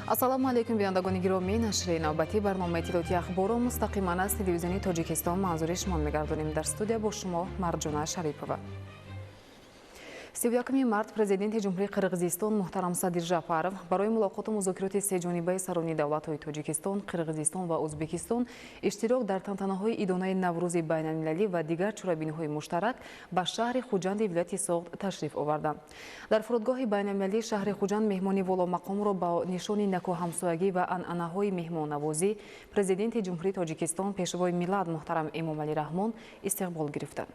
Ассалому алайкум, бинандагони гиромӣ. Нашри навбатии барномаи иттилоотии ахборро мустақиман аз телевизиони Тоҷикистон манзури шумо мегардонем. Дар студия бо шумо Марҷона Шарипова. 31 март президенти Ҷумҳурии Қирғизистон муҳтарам Садир Жапаров барои мулоқоту музокироти сеҷонибаи сарони давлатҳои Тоҷикистон, Қирғизистон ва Ӯзбекистон, иштирок дар тантанаҳои идонаи Наврӯзи байналмилалӣ ва дигар чорабиниҳои муштарак ба шаҳри Хуҷанди вилояти Соғд ташриф оварданд. Дар фурудгоҳи байналмилалии шаҳри Хуҷанд меҳмони воломақомро ба нишони накӯҳамсоягӣ ва анъанаҳои меҳмоннавозӣ президенти Ҷумҳурии Тоҷикистон, пешвои миллат муҳтарам Эмомалӣ Раҳмон истиқбол гирифтанд.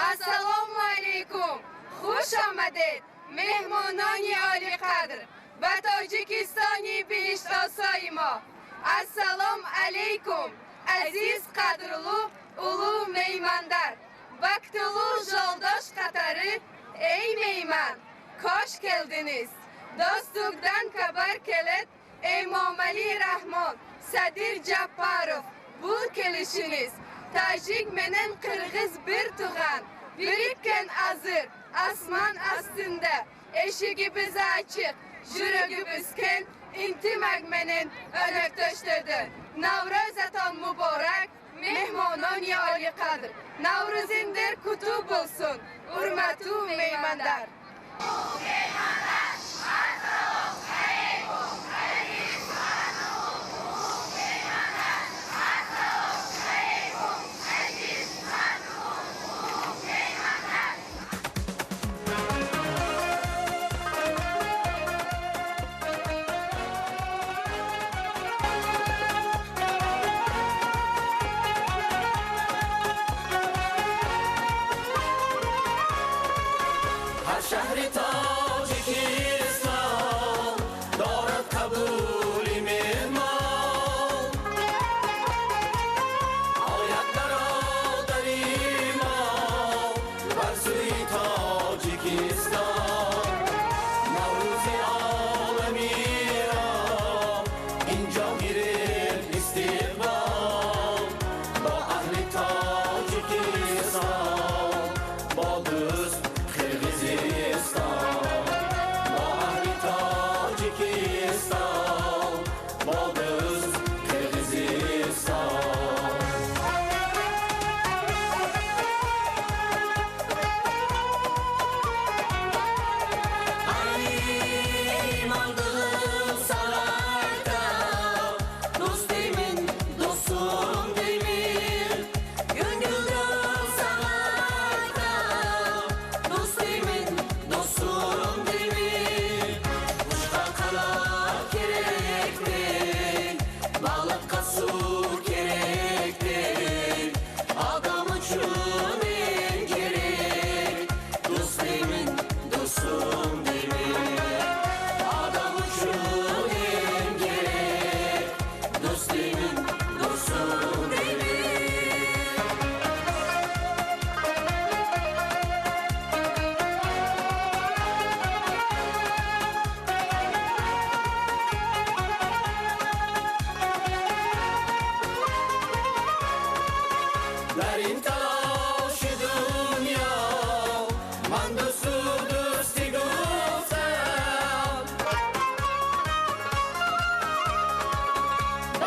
Ассалому алайкум, хуш омадед, меҳмонони олиқадр, ба Тоҷикистони биҳиштосои мо. Ассалом алейкум, азиз қадрлу улуғ меймандар, бактулу жолдош қатары, эй мейман, кош келдиниз. Достугдан кабар келет, Эмомалӣ Раҳмон, Садир Жапаров, бул келишиниз. Тажик менен кыргыз бир туган, бириккен азыр асман астында. Эшигибиз ачык, жүрөгүбүз кең, интимак менен өнөктөштөрдү. Наврӯзатон муборак, меҳмонони олиқадр. Наврӯзиндер куту болсун, урматтуу меймандар. Шаҳри Тоҷикистон.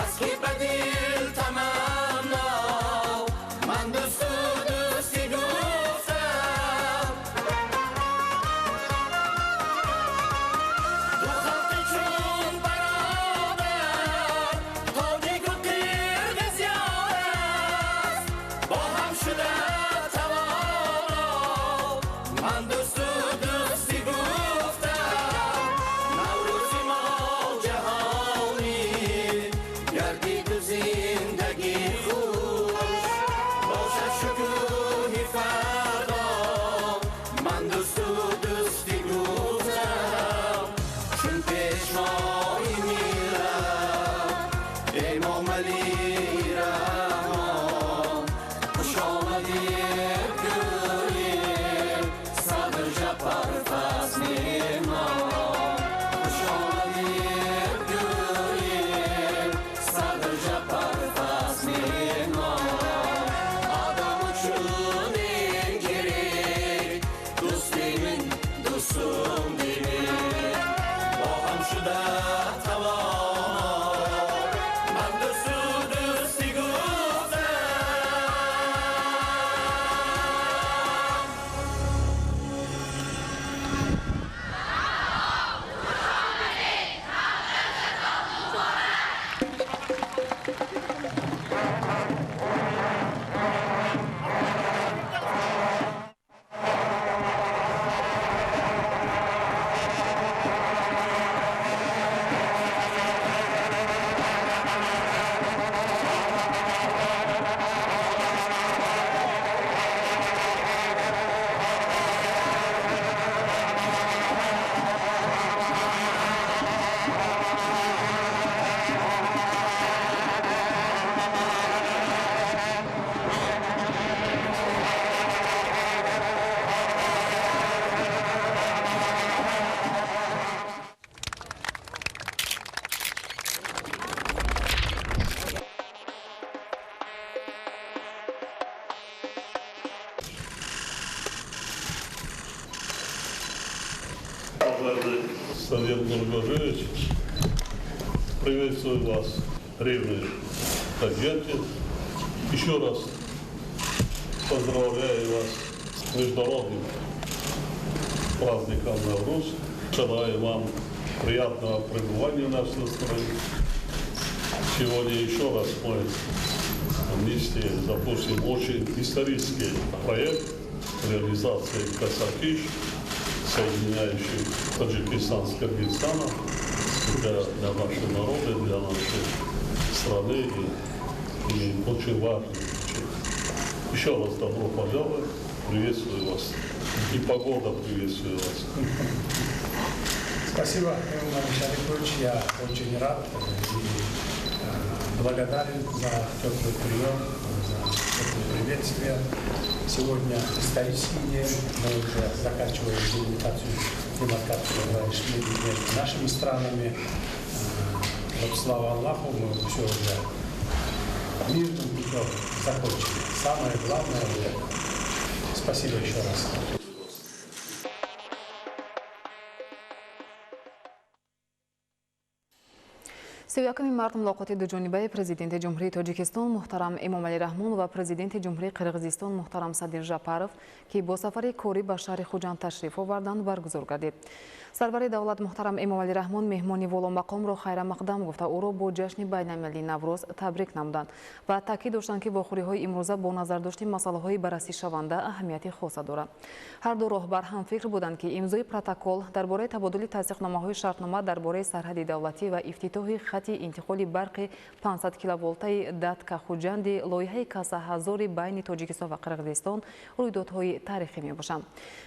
Бас ки ба дил таманно ман дӯсту дӯстӣ гуфтам. Ду халқи чун бародар, тоҷику қирғиз ёр аст, бо ҳам шуда тавоно ман дӯсту дӯстӣ гуфтам. Наврӯзи мо ҷаҳонӣ гардиду зиндагӣ хуш бошад, шукӯҳи фардо ман дӯсту дӯстӣ гуфтам. Чун пешвои миллат Эмомалӣ Раҳмон, хуш омадед гӯем, Садир Жапаров аст меҳмон. Хуш омадед гӯем, Садир Жапаров аст меҳмон. Одам uchun eng kerak do'st deymin, do'stim deymin, бо ҳам шуда тавоно ман дӯсту дӯстӣ гуфтам. Уважаемый Садир Нургожоевич, приветствую вас в ревной Тольятти. Еще раз поздравляю вас с международным праздником Навруз. Желаю вам приятного пребывания в нашей стране. Сегодня еще раз мы вместе запустим очень исторический проект реализации Касакиш, соединяющий Таджикистан с Кыргызстаном, для нашего народа, для нашей страны и очень важный. Еще раз добро пожаловать, приветствую вас. И погода приветствую вас. Спасибо, Эмомали Шарипович. Я очень рад и благодарен за теплый прием, за теплое приветствие. Сегодня исторический день. Мы уже заканчиваем делимитацию, демаркацию между нашими странами. Вот, слава Аллаху, мы все уже мирным путем закончили. Самое главное вот это. Спасибо еще раз. 31 март мулоқоти дуҷонибаи Президенти Ҷумҳурии Тоҷикистон муҳтарам Эмомалӣ Раҳмон ва Президенти Ҷумҳурии Қирғизистон муҳтарам Садир Жапаров, ки бо сафари корӣ ба шаҳри Хуҷанд ташриф оварданд, баргузор гардид. Сарвари давлат муҳтарам Эмомалӣ Раҳмон меҳмони воломақомро хайрамақдам гуфта, ӯро бо ҷашни байналмилалии Наврӯз табрик намуданд ва таъкид доштанд, ки вохӯриҳои имрӯза бо назардошти масъалаҳои баррасишаванда аҳамияти хоса дорад. Ҳар ду роҳбар ҳамфикр буданд, ки имзои протокол дар бораи табодули тасдиқномаҳои шартнома дар бораи сарҳади давлатӣ ва ифтитоҳи хати интиқоли барқи 500 киловолтаи Датка Хуҷанди лоиҳаи Каса ҳазори байни Тоҷикистон ва Қирғизистон рӯйдодҳои таърихӣ мебошанд.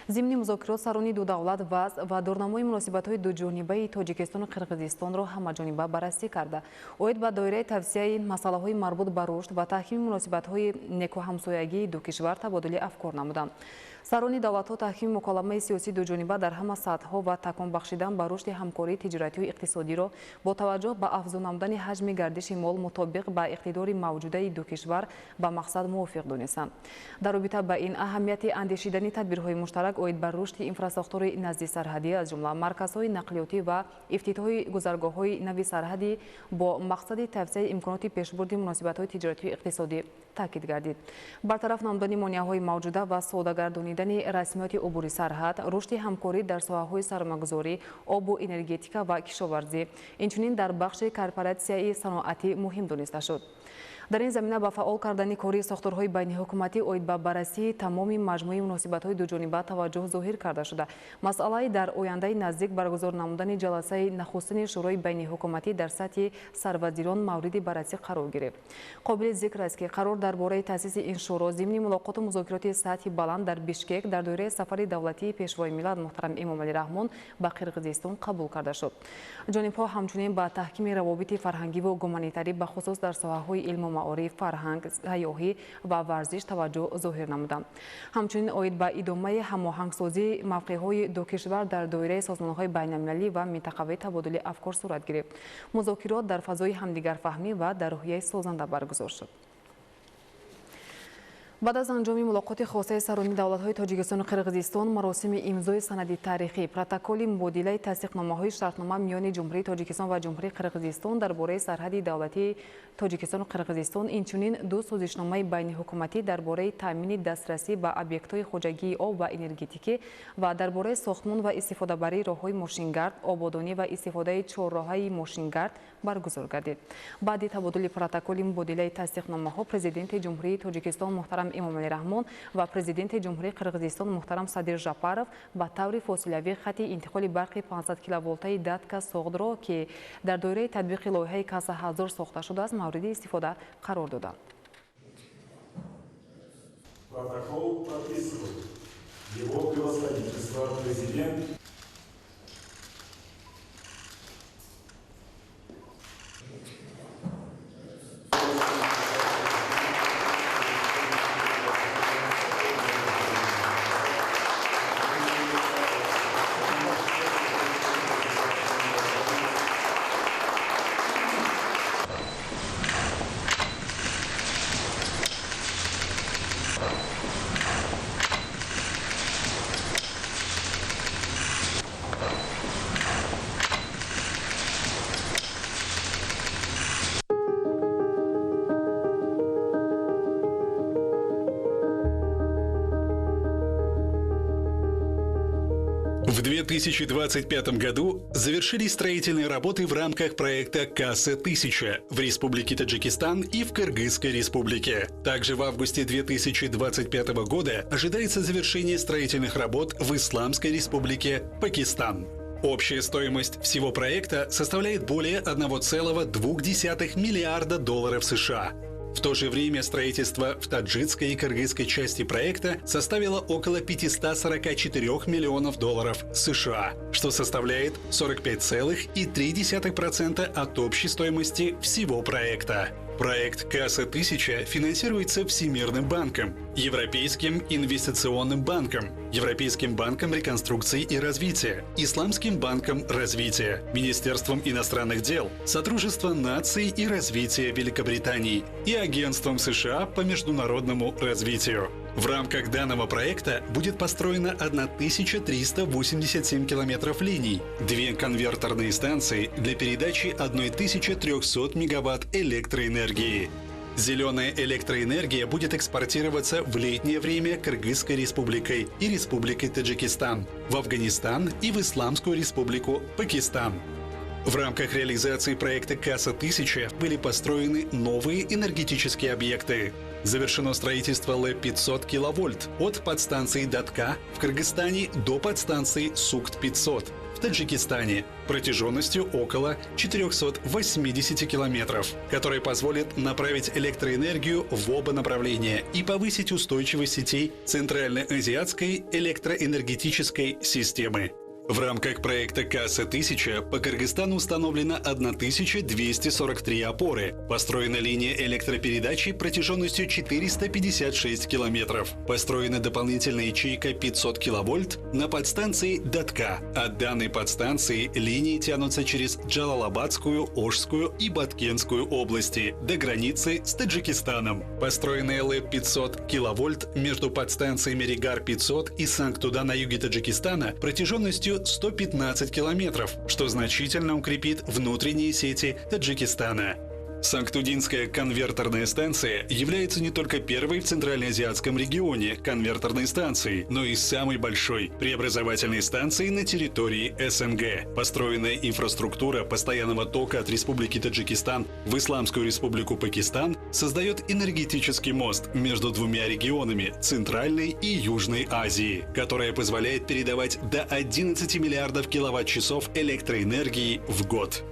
Зимни музокирот сарони ду давлат вазъ ва дурнамои муносибатҳои дуҷонибаи Тоҷикистону Қирғизистонро ҳамаҷониба баррасӣ карда, оид ба доираи тавсияи масъалаҳои марбут ба рушд ва таҳкими муносибатҳои некуҳамсоягии ду кишвар табодули афкор намуданд. Сарони давлатҳо таҳкими муколамаи сиёсии дуҷониба дар ҳама сатҳҳо ва такон бахшидан ба рушди ҳамкории тиҷоратию иқтисодиро бо таваҷҷӯҳ ба афзун намудани ҳаҷми гардиши мол мутобиқ ба иқтидори мавҷудаи ду кишвар ба мақсад мувофиқ донистанд. Дар робита ба ин аҳамияти андешидани тадбирҳои муштарак оид ба рушди инфрасохтори назди сарҳадӣ, аз ҷумла марказҳои нақлиётӣ ва ифтитоҳи гузаргоҳҳои нави сарҳадӣ бо мақсади тавсеаи имконоти пешбурди муносибатҳои тиҷоратию иқтисодӣ таъкид гардид. Бартараф намудани монеаҳои мавҷуда ва соддагардонидани расмиёти убури сарҳад, рушди ҳамкорӣ дар соҳаҳои сармоягузорӣ, обу энергетика ва кишоварзӣ, инчунин дар бахши корпоратсияи саноатӣ муҳим дониста шуд. Дар ин замина ба фаъол кардани кори сохторҳои байниҳукуматӣ оид ба баррасии тамоми маҷмӯи муносибатҳои дуҷониба таваҷҷӯҳ зоҳир карда шуда, масъалаи дар ояндаи наздик баргузор намудани ҷаласаи нахустини шӯрои байниҳукуматӣ дар сатҳи сарвазирон мавриди баррасӣ қарор гирифт. Қобили зикр аст, ки қарор дар бораи таъсиси ин шӯро зимни мулоқоту музокироти сатҳи баланд дар Бишкек дар доираи сафари давлатии Пешвои миллат муҳтарам Эмомалӣ Раҳмон ба Қирғизистон қабул карда шуд. Ҷонибҳо ҳамчунин ба таҳкими равобити фарҳангиву гуманитарӣ, бахусус дар соҳаҳои илму маориф, фарҳанг, сайёҳӣ ва варзиш таваҷҷӯҳ зоҳир намуданд. Ҳамчунин оид ба идомаи ҳамоҳангсозии мавқеъҳои ду кишвар дар доираи созмонҳои байналмилалӣ ва минтақавӣ табодули афкор сурат гирифт. Музокирот дар фазои ҳамдигарфаҳмӣ ва дар рӯҳияи созанда баргузор шуд. Баъд аз анҷоми мулоқоти хосаи сарони давлатҳои Тоҷикистону Қирғизистон, маросими имзои санади таърихӣ, протоколи мубодилаи тасдиқномаҳои шартнома миёни Ҷумҳурии Тоҷикистон ва Ҷумҳурии Қирғизистон дар бораи сарҳади давлатии Тоҷикистону Қирғизистон, инчунин ду созишномаи байниҳукуматӣ дар бораи таъмини дастрасӣ ба объектҳои хоҷагии об ва энергетикӣ ва дар бораи сохтмон ва истифодабарии роҳҳои мошингард, ободонӣ ва истифодаи чорроҳаи мошингард баргузор гардид. Баъди табодули протоколи мубодилаи тасдиқномаҳо Президенти Ҷумҳурии Тоҷикистон муҳтарам Эмомалӣ Раҳмон ва Президенти Ҷумҳурии Қирғизистон муҳтарам Садир Жапаров ба таври фосилавӣ хати интиқоли барқи 500 киловолтаи Датка Соғдро, ки дар доираи татбиқи лоиҳаи Каса 1000 сохта шудааст, мавриди истифода қарор доданд. Протокол подписывает его превосходительство президент В 2025 году завершились строительные работы в рамках проекта «Касса-1000» в Республике Таджикистан и в Кыргызской Республике. Также в августе 2025 года ожидается завершение строительных работ в Исламской Республике Пакистан. Общая стоимость всего проекта составляет более 1,2 миллиарда долларов США. В то же время строительство в таджикской и кыргызской части проекта составило около 544 миллионов долларов США, что составляет 45,3% от общей стоимости всего проекта. Проект «Касса-1000» финансируется Всемирным банком, Европейским инвестиционным банком, Европейским банком реконструкции и развития, Исламским банком развития, Министерством иностранных дел, Содружества наций и развития Великобритании и Агентством США по международному развитию. В рамках данного проекта будет построено 1387 километров линий, две конвертерные станции для передачи 1300 мегаватт электроэнергии. Зеленая электроэнергия будет экспортироваться в летнее время Кыргызской Республикой и Республикой Таджикистан, в Афганистан и в Исламскую Республику Пакистан. В рамках реализации проекта «Касса-1000» были построены новые энергетические объекты. Завершено строительство Л-500 киловольт от подстанции Датка в Кыргызстане до подстанции Сукт-500 в Таджикистане протяженностью около 480 километров, которая позволит направить электроэнергию в оба направления и повысить устойчивость сетей Центральноазиатской электроэнергетической системы. В рамках проекта «Касса-1000» по Кыргызстану установлено 1243 опоры. Построена линия электропередачи протяженностью 456 километров. Построена дополнительная ячейка 500 киловольт на подстанции Датка. От данной подстанции линии тянутся через Джалалабадскую, Ошскую и Баткенскую области до границы с Таджикистаном. Построена ЛЭП 500 киловольт между подстанциями Регар-500 и Санктуда на юге Таджикистана протяженностью 115 километров, что значительно укрепит внутренние сети Таджикистана. Санктудинская конвертерная станция является не только первой в Центральноазиатском регионе конвертерной станцией, но и самой большой преобразовательной станцией на территории СНГ. Построенная инфраструктура постоянного тока от Республики Таджикистан в Исламскую Республику Пакистан создает энергетический мост между двумя регионами Центральной и Южной Азии, которая позволяет передавать до 11 миллиардов киловатт-часов электроэнергии в год.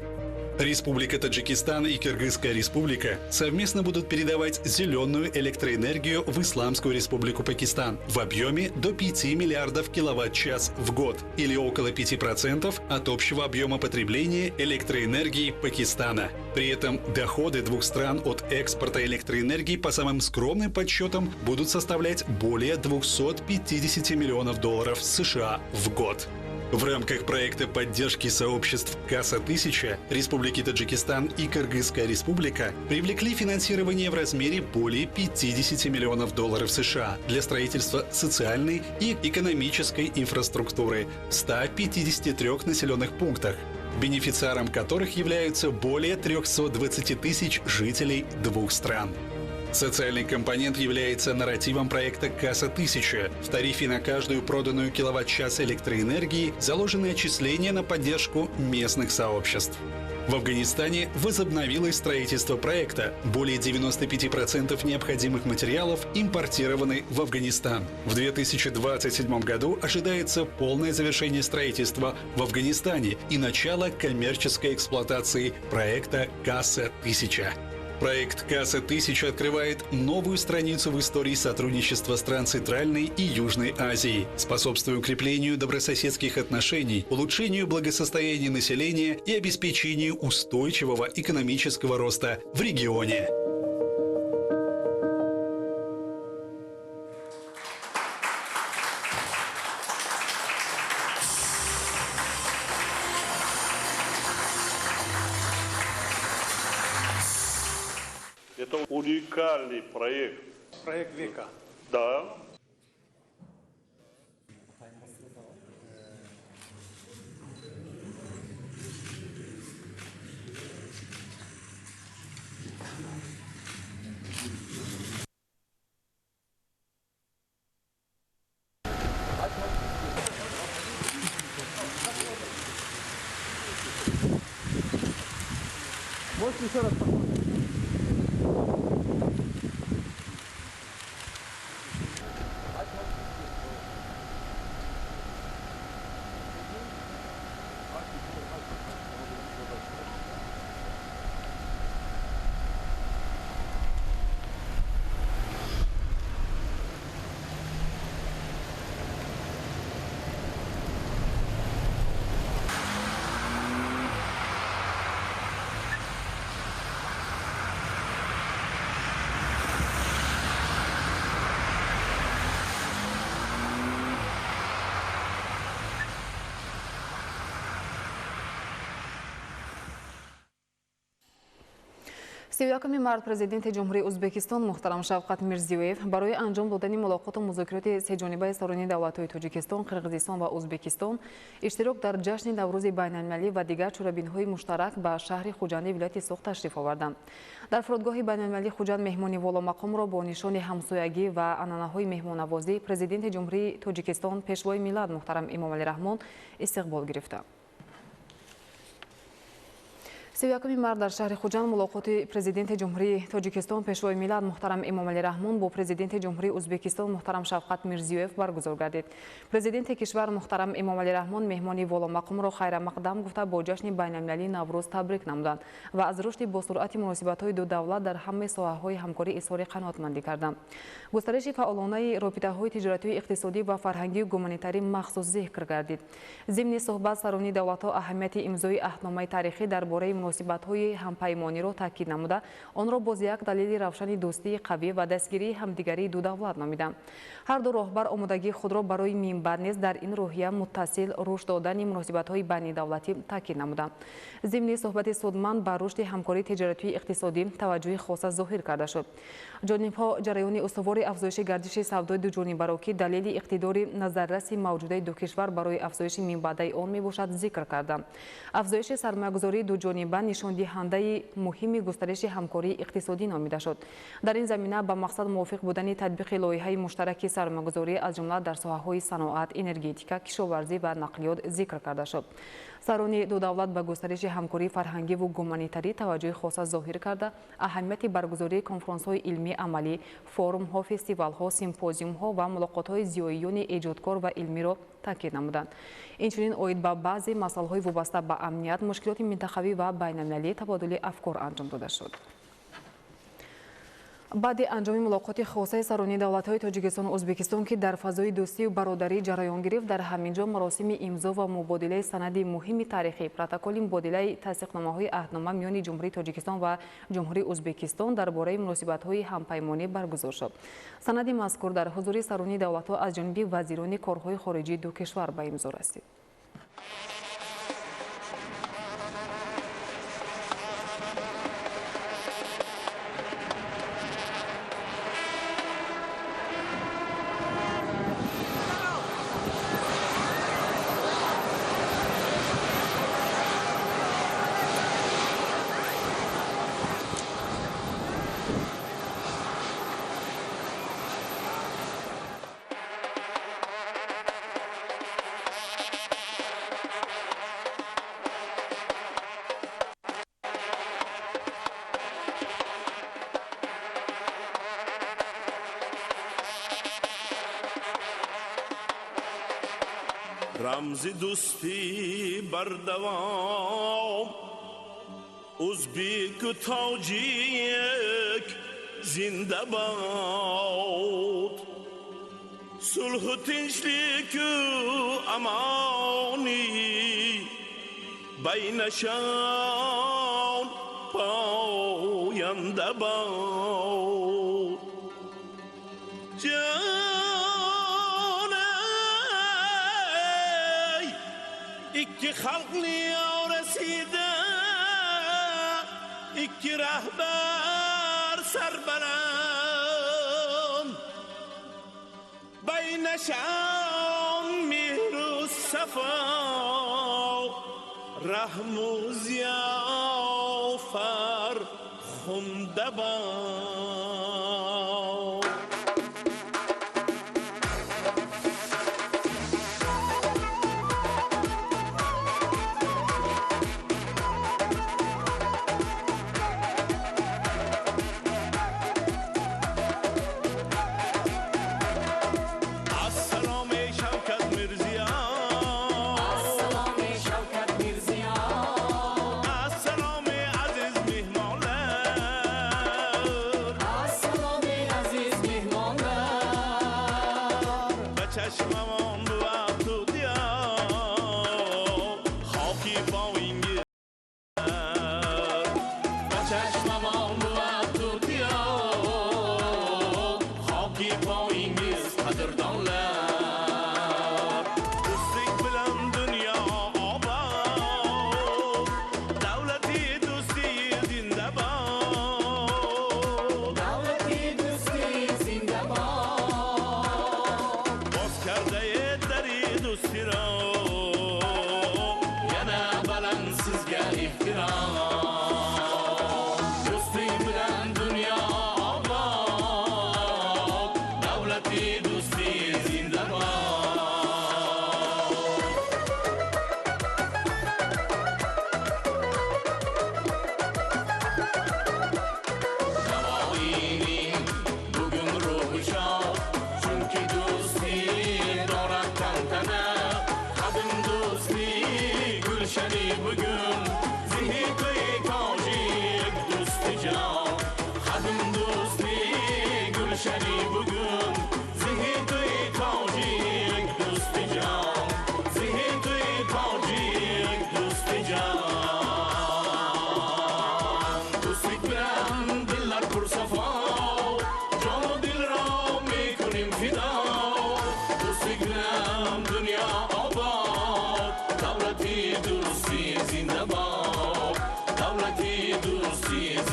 Республика Таджикистан и Кыргызская Республика совместно будут передавать зеленую электроэнергию в Исламскую Республику Пакистан в объеме до 5 миллиардов киловатт-час в год или около 5% от общего объема потребления электроэнергии Пакистана. При этом доходы двух стран от экспорта электроэнергии по самым скромным подсчетам будут составлять более 250 миллионов долларов США в год. В рамках проекта поддержки сообществ «Касса-1000» Республики Таджикистан и Кыргызская Республика привлекли финансирование в размере более 50 миллионов долларов США для строительства социальной и экономической инфраструктуры в 153 населенных пунктах, бенефициаром которых являются более 320 тысяч жителей двух стран. Социальный компонент является нарративом проекта «Касса-1000». В тарифе на каждую проданную киловатт-час электроэнергии заложены отчисления на поддержку местных сообществ. В Афганистане возобновилось строительство проекта. Более 95% необходимых материалов импортированы в Афганистан. В 2027 году ожидается полное завершение строительства в Афганистане и начало коммерческой эксплуатации проекта «Касса-1000». Проект «Касса-1000» открывает новую страницу в истории сотрудничества стран Центральной и Южной Азии, способствуя укреплению добрососедских отношений, улучшению благосостояния населения и обеспечению устойчивого экономического роста в регионе. Это уникальный проект. Проект века. Да. Можете еще раз посмотреть? 31 март президенти Ҷумҳурии Ӯзбекистон муҳтарам Шавқат Мирзиёев барои анҷом додани мулоқоту музокироти сеҷонибаи сарони давлатҳои Тоҷикистон, Қирғизистон ва Ӯзбекистон, иштирок дар ҷашни Наврӯзи байналмилалӣ ва дигар чорабиниҳои муштарак ба шаҳри Хуҷанди вилояти Суғд ташриф оварданд. Дар фурудгоҳи байналмилалии Хуҷанд меҳмони воломақомро бо нишони ҳамсоягӣ ва анъанаҳои меҳмоннавозӣ президенти Ҷумҳурии Тоҷикистон Пешвои миллат муҳтарам Эмомалӣ Раҳмон истиқбол гирифта. 31 март дар шаҳри Хуҷанд мулоқоти президенти Ҷумҳурии Тоҷикистон, Пешвои миллат муҳтарам Эмомалӣ Раҳмон бо президенти Ҷумҳурии Ӯзбекистон муҳтарам Шавқат Мирзиёев баргузор гардид. Президенти кишвар муҳтарам Эмомалӣ Раҳмон меҳмони воломақомро хайрамақдам гуфта, бо ҷашни байналмилалии Наврӯз табрик намуданд ва аз рушди босуръати муносибатҳои ду давлат дар ҳамаи соҳаҳои ҳамкорӣ изҳори қаноатмандӣ карданд. Густариши фаъолонаи робитаҳои тиҷоратию иқтисодӣ ва фарҳангию гуманитарӣ махсус зикр гардид. Зимни суҳбат сарони давлатҳо аҳамияти имзои аҳдномаи таърихӣ дар бораи муносибатҳои ҳампаймониро таъкид намуда, онро боз як далели равшани дӯстии қавӣ ва дастгирии ҳамдигарии ду давлат номиданд. Ҳар ду роҳбар омодагии худро барои минбаъд низ дар ин рӯҳия муттасил рушд додани муносибатҳои байнидавлатӣ таъкид намуданд. Зимни суҳбати судманд ба рушди ҳамкории тиҷоратию иқтисодӣ таваҷҷӯҳи хоса зоҳир карда шуд. Ҷонибҳо ҷараёни устувори афзоиши гардиши савдои дуҷонибаро, ки далели иқтидори назарраси мавҷудаи ду кишвар барои афзоиши минбаъдаи он мебошад, зикр карданд. Афзоиши сармоягузории дуҷониба нишондиҳандаи муҳими густариши ҳамкории иқтисодӣ номида шуд. Дар ин замина ба мақсад мувофиқ будани татбиқи лоиҳаи муштараки сармоягузорӣ, аз ҷумла дар соҳаҳои саноат, энергетика, кишоварзӣ ва нақлиёт зикр карда шуд. Сарони ду давлат ба густариши ҳамкории фарҳангиву гуманитарӣ таваҷҷӯҳи хоса зоҳир карда, аҳамияти баргузории конфронсҳои илмии амалӣ, форумҳо, фестивалҳо, симпозиумҳо ва мулоқотҳои зиёиёни эҷодкор ва илмиро таъкид намуданд. Инчунин оид ба баъзе масъалаҳои вобаста ба амният, мушкилоти минтақавӣ ва байналмилалӣ табодули афкор анҷом дода шуд. Баъди анҷоми мулоқоти хосаи сарони давлатҳои Тоҷикистону Ӯзбекистон, ки дар фазои дӯстию бародарӣ ҷараён гирифт, дар ҳамин ҷо маросими имзо ва мубодилаи санади муҳими таърихӣ, протоколи мубодилаи тасдиқномаҳои аҳднома миёни Ҷумҳурии Тоҷикистон ва Ҷумҳурии Ӯзбекистон дар бораи муносибатҳои ҳампаймонӣ баргузор шуд. Санади мазкур дар ҳузури сарони давлатҳо аз ҷониби вазирони корҳои хориҷии ду кишвар ба имзо расид. Рамзи дӯстӣ бардавом, узбеку тоҷик зинда бод, сулҳу тинчлику амонӣ байнашон поянда бод. Ikki xalqning orasida ikki rahbar sarbaland, baynashon mehru safo, rahmu ziyofar xundabon.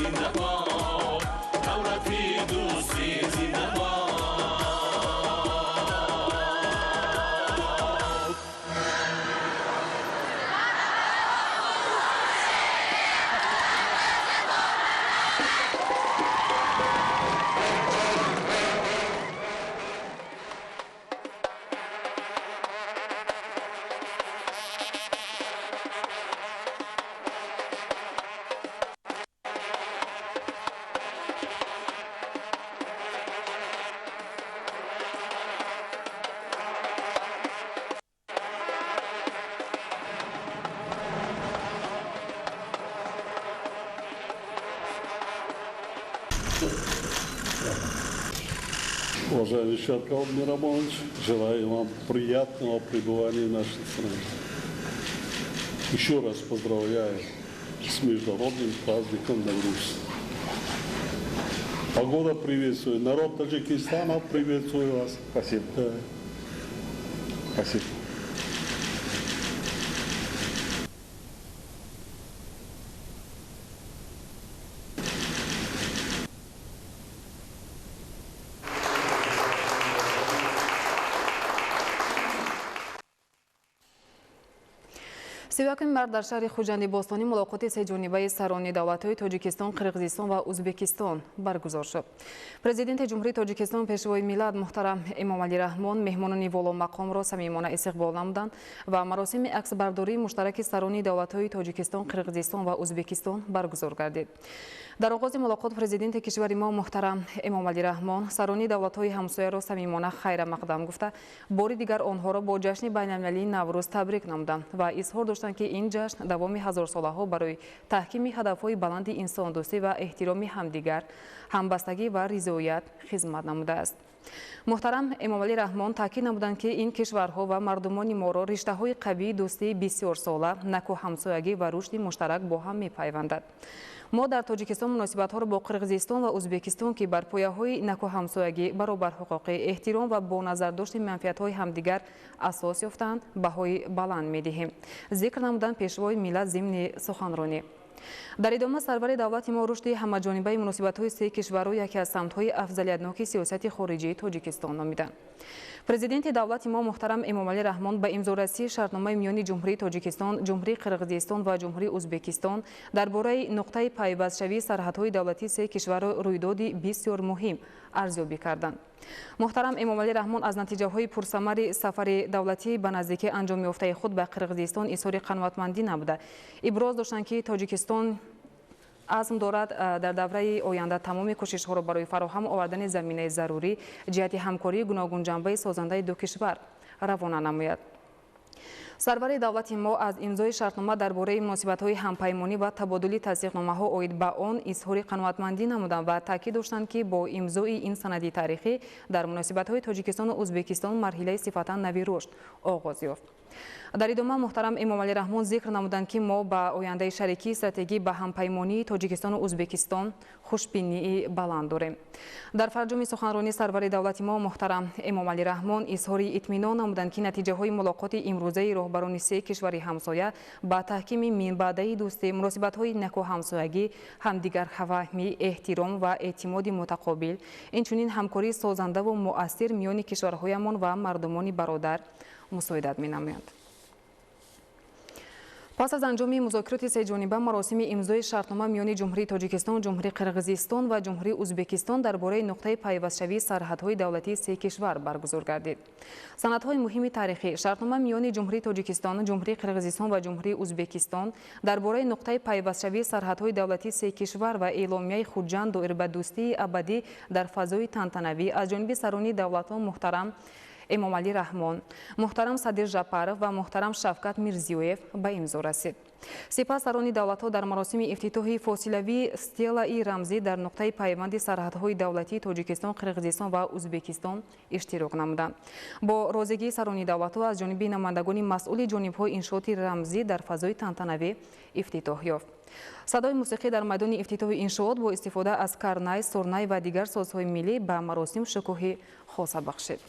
Зиндабод, давлати дӯстӣ зиндабод. Уважаемый Шавкат Миромонович, желаю вам приятного пребывания в нашей стране. Еще раз поздравляю с международным праздником Навруз. Погода приветствует, народ Таджикистана приветствует вас. Спасибо. Да. Спасибо. 31 март дар шаҳри Хуҷанди бостонӣ мулоқоти сеҷонибаи сарони давлатҳои Тоҷикистон, Қирғизистон ва Ӯзбекистон баргузор шуд. Президенти Ҷумҳурии Тоҷикистон, Пешвои миллат муҳтарам Эмомалӣ Раҳмон меҳмонони воломақомро самимона истиқбол намуданд ва маросими аксбардории муштараки сарони давлатҳои Тоҷикистон, Қирғизистон ва Ӯзбекистон баргузор гардид. Дар оғози мулоқот президенти кишвари мо муҳтарам Эмомалӣ Раҳмон сарони давлатҳои ҳамсояро самимона хайрамақдам гуфта, бори дигар онҳоро бо ҷашни байналмилалии Наврӯз табрик намуданд ва изҳор доштанд, ки ин ҷашн давоми ҳазорсолаҳо барои таҳкими ҳадафҳои баланди инсондӯстӣ ва эҳтироми ҳамдигар, ҳамбастагӣ ва ризоят хизмат намудааст. Муҳтарам Эмомалӣ Раҳмон таъкид намуданд, ки ин кишварҳо ва мардумони моро риштаҳои қавии дӯстии бисёрсола, накӯҳамсоягӣ ва рушди муштарак бо ҳам мепайвандад. Мо дар Тоҷикистон муносибатҳоро бо Қирғизистон ва Ӯзбекистон, ки бар пояҳои накӯҳамсоягӣ, баробарҳуқуқӣ, эҳтиром ва бо назардошти манфиатҳои ҳамдигар асос ёфтаанд, баҳои баланд медиҳем, зикр намуданд Пешвои миллат зимни суханронӣ. Дар идома сарвари давлати мо рушди ҳамаҷонибаи муносибатҳои се кишварро яке аз самтҳои афзалиятноки сиёсати хориҷии Тоҷикистон номиданд. Президенти давлати мо муҳтарам Эмомалӣ Раҳмон ба имзорасии шартномаи миёни Ҷумҳурии Тоҷикистон, Ҷумҳурии Қирғизистон ва Ҷумҳурии Ӯзбекистон дар бораи нуқтаи пайвастшавии сарҳадҳои давлатии се кишварро рӯйдоди бисёр муҳим арзёбӣ карданд. Муҳтарам Эмомалӣ Раҳмон аз натиҷаҳои пурсамари сафари давлатӣ ба наздикӣ анҷом ёфтаи худ ба Қирғизистон изҳори қаноатмандӣ намуда, иброз доштанд, ки Тоҷикистон азм дорад дар давраи оянда тамоми кӯшишҳоро барои фароҳам овардани заминаи зарурӣ ҷиҳати ҳамкории гуногунҷанбаи созандаи ду кишвар равона намояд. Сарвари давлати мо аз имзои шартнома дар бораи муносибатҳои ҳампаймонӣ ва табодули тасдиқномаҳо оид ба он изҳори қаноатмандӣ намуданд ва таъкид доштанд, ки бо имзои ин санади таърихӣ дар муносибатҳои Тоҷикистону Ӯзбекистон марҳилаи сифатан нави рушд оғоз ёфт. Дар идома муҳтарам Эмомалӣ Раҳмон зикр намуданд, ки мо ба ояндаи шарикии стратегӣ ба ҳампаймонии Тоҷикистону Ӯзбекистон хушбинии баланд дорем. Дар фарҷоми суханронии сарвари давлати мо муҳтарам Эмомалӣ Раҳмон изҳори итминон намуданд, ки натиҷаҳои мулоқоти имрӯзаи роҳбарони се кишвари ҳамсоя ба таҳкими минбаъдаи дӯстӣ, муносибатҳои некӯҳамсоягӣ, ҳамдигарфаҳмӣ, эҳтиром ва эътимоди мутақобил, инчунин ҳамкории созандаву муассир миёни кишварҳоямон ва мардумони бародар мусоидат менамоянд. Пас аз анҷоми музокироти сеҷониба маросими имзои шартнома миёни Ҷумҳурии Тоҷикистон, Ҷумҳурии Қирғизистон ва Ҷумҳурии Ӯзбекистон дар бораи нуқтаи пайвастшавии сарҳадҳои давлатии се кишвар баргузор гардид. Санадҳои муҳими таърихӣ шартнома миёни Ҷумҳурии Тоҷикистон, Ҷумҳурии Қирғизистон ва Ҷумҳурии Ӯзбекистон дар бораи нуқтаи пайвастшавии сарҳадҳои давлатии се кишвар ва эъломияи Хуҷанд доир ба дӯстии абадӣ дар фазои тантанавӣ аз ҷониби сарони давлатҳо муҳтарам Эмомалӣ Раҳмон, муҳтарам Садир Жапаров ва муҳтарам Шавкат Мирзиёев ба имзо расид. Сипас сарони давлатҳо дар маросими ифтитоҳи фосилавии стелаи рамзӣ дар нуқтаи пайванди сарҳадҳои давлатии Тоҷикистон, Қирғизистон ва Ӯзбекистон иштирок намуданд. Бо розигии сарони давлатҳо аз ҷониби намояндагони масъули ҷонибҳо иншооти рамзӣ дар фазои тантанавӣ ифтитоҳ ёфт. Садои мусиқӣ дар майдони ифтитоҳи иншоот бо истифода аз карнай, сурнай ва дигар созҳои миллӣ ба маросим шукӯҳи хоса бахшид.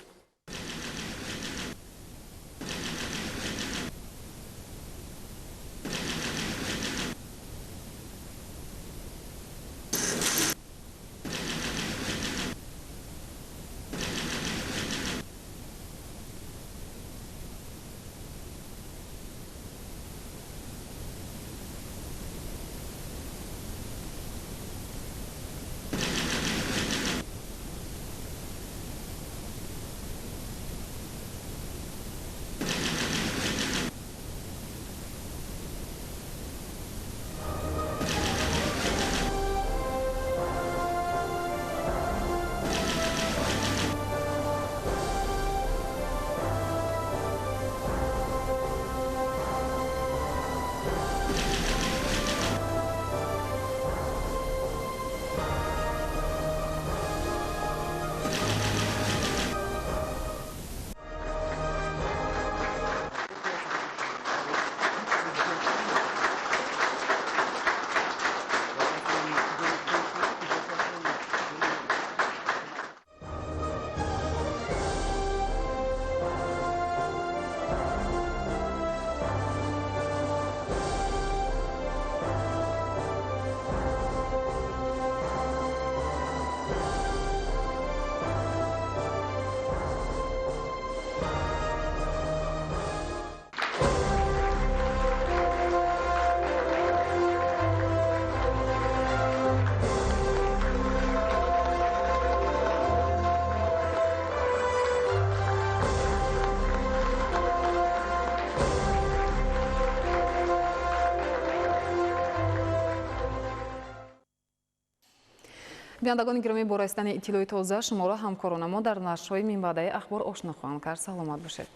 Бинандагони гиромӣ, бо расидани иттилои тоза шуморо ҳамкоронамо дар нашрҳои минбаъдаи ахбор ошно хоҳанд кард. Саломат бошед.